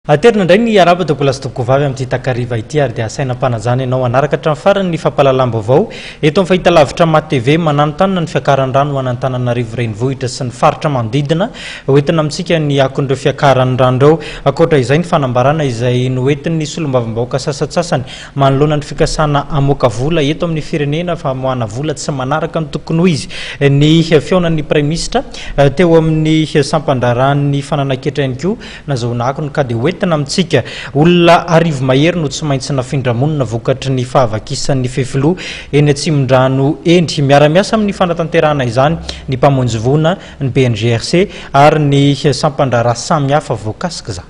Aterina indray ny arahaba tompokolahy sy tompokovavy amin'ity takariva ity ary dia asaina am-panajana ianao hanaraka hatramin'ny farany ny fampahalalam-baovao eto amin'ny fahitalavitra MATV mananontanona ny fiakaran'ny rano ho an'Antananarivo renivohitra sy ny faritra manodidina hoentina amintsika ny akon'ireo fiakaran'ny rano ireo. Ankoatra izay ny fanambarana izay noentin'ny solombavambahoaka sasantsasany manoloana ny fikasana hamoaka vola eto amin'ny firenena famoahana vola tsy manaraka ny tokony ho izy ny fihaonan'ny praiminisitra teo amin'ny sampan-draharahan'ny fananan-ketra ihany koa Nazahoana akony ka dia hoentina amintsika. Olona arivo mahery no tsy maintsy nafindra monina vokatry ny fahavakisan'ny fefiloha eny Atsimondrano eny. Miara-miasa amin'ny fanatanterahana izany ny mpamonjy voina, ny BNGRC ary ny sampan-draharaha samihafa voakasik'izany.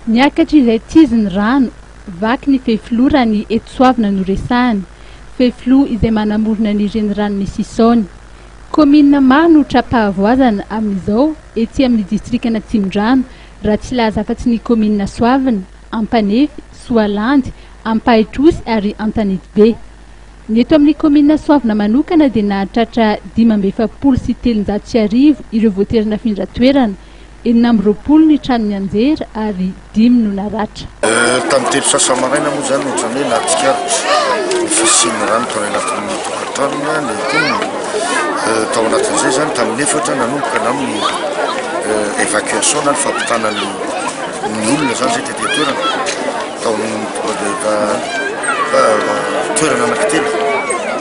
Niakatra izay tsy izy ny rano, vaky ny fefiloha raha ny eto Soavina no resahana. Fefiloha izay manamorona ny reniranon'i Sisaony. Kaominina maro no tra-pahavoazana amin'izao etsy amin'ny distrikan'Atsimondrano, raha tsy hilaza afa-tsy ny kaominina Soavina, Ampanefy, Soalandy, Ampahitrosy ary Antanetibe. Ny eto amin'ny kaominina Soavina manokana dia nahatratra 1345 ireo voatery nafindra toerana, 26 ny trano nianjera ary dimy no naratra. Tamin'ny telo sasany maraina moa izany ohatran'ny hoe nahatsikaritra ny fisian'ny rano tao anatin'ny tokantrano ny mponina. Tao anatin'izay izany tamin'ny efatra nanomboka namin'ny évacuation na ny fampitana ny ny olona izany izay tety an-toerana tao amin'ny toerana anankitelo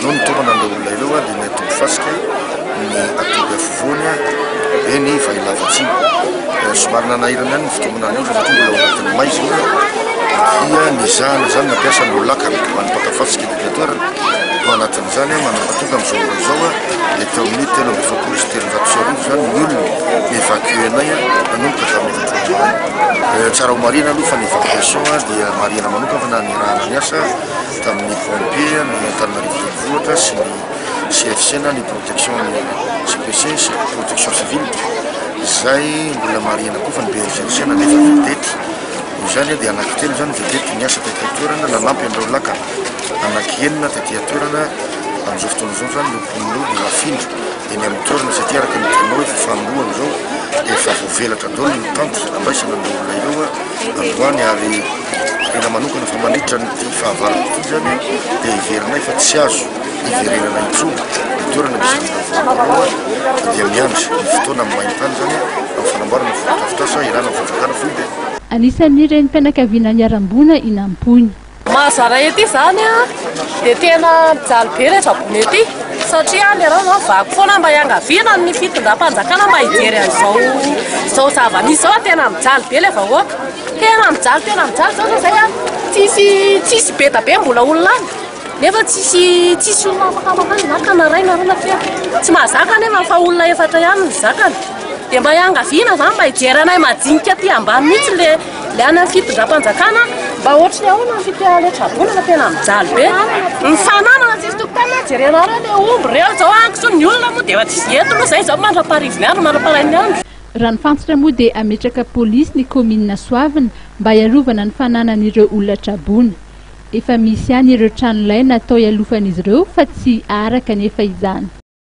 no nitaomana an'ireo olona ireo dia ny Atoby Fasika, ny Atoby Afovoany dia ny Vahilava Atsimo. Somary nanahirana ihany ny fitaomana ny olona satria mbola ao anatin'ny maizina dia nezahana izany nampiasa ny lakana ho an'ny mpaka fasika teto an-toerana. Tao anatin'izany mandrapatonga amin'izao ora izao dia teo amin'ny 343 izany ny olona ni-évacuer-nay nanomboka tamin'ny efatra ora maraina. Tsara ho marihina aloha fa ny évacuation dia marihina manokana fa nanirahana ny asa tamin'ny pompier ny Antananarivo Renivohitra sy ny CFC na ny protection ny CPC, protection civile, izay mbola marihina koa fa ny BNGRC nandefa vedety, noho izany dia anankitelo izany vedety niasa taty an-toerana nanampy an'ireo lakana anankienina taty an-toerana, amin'izao fotoana izao izany ireo mponina ireo dia nafindra eny amin'ny toerana satria araka ny hitanao efa fanombohana izao efa voavelatra daholo ny tanty andraisana an'ireo olona ireo androany ary tena manokana fa mandritra an'ity fahavaratra ity izany dia heverinay fa tsy azo hiverenana intsony ny toerana misy an'ireo vahoaka ireo dia miandry ny fotoana amin'ny main-tany izany amin'ny fanamboarana fotodrafitrasa ialana amin'ny fanjakana foibe. Anisan'ny renim-pianakaviana niharam-boina i Nampoina. Mahazara ety izany dia tena mijaly be ilay traboina ety satria ny rano zany vaky foana mba iangaviana ny fitondram-panjakana mba hijery an'izao izao zava-misy izao tena mijaly be ilay vahoaka tena mijaly tena mijaly zao zao zay a tsisy tsisy be da be mbola olona any Nefa tsisy tsisy olona afaka mankany na ka na ray na roa na telo. Tsy mahazaka nefa fa olona efatra ihany no zakany. Dia mba iangaviana zany mba hijery anay majinika aty ambany mihitsy le le any amin'ny fitondram-panjakana mba ohatry ny ahoana ny fipeahan'ilay le traboina fa tena mijaly be. Ny fananana tsisy tokontany na jerenareo le omby reo zao any kisoa ny olona moa dia efa tsisy eto aloha zay zao mandra-paharivin'ny andro mandra-parain'ny andro. Raha ny fantatra moa dia hametraka polisy ny kaominina Soavina mba hiarovana ny fananan'ireo olona traboina. Efa misy ihany ireo tranolay natao hialofan'izy ireo fa tsy araka anefa izany.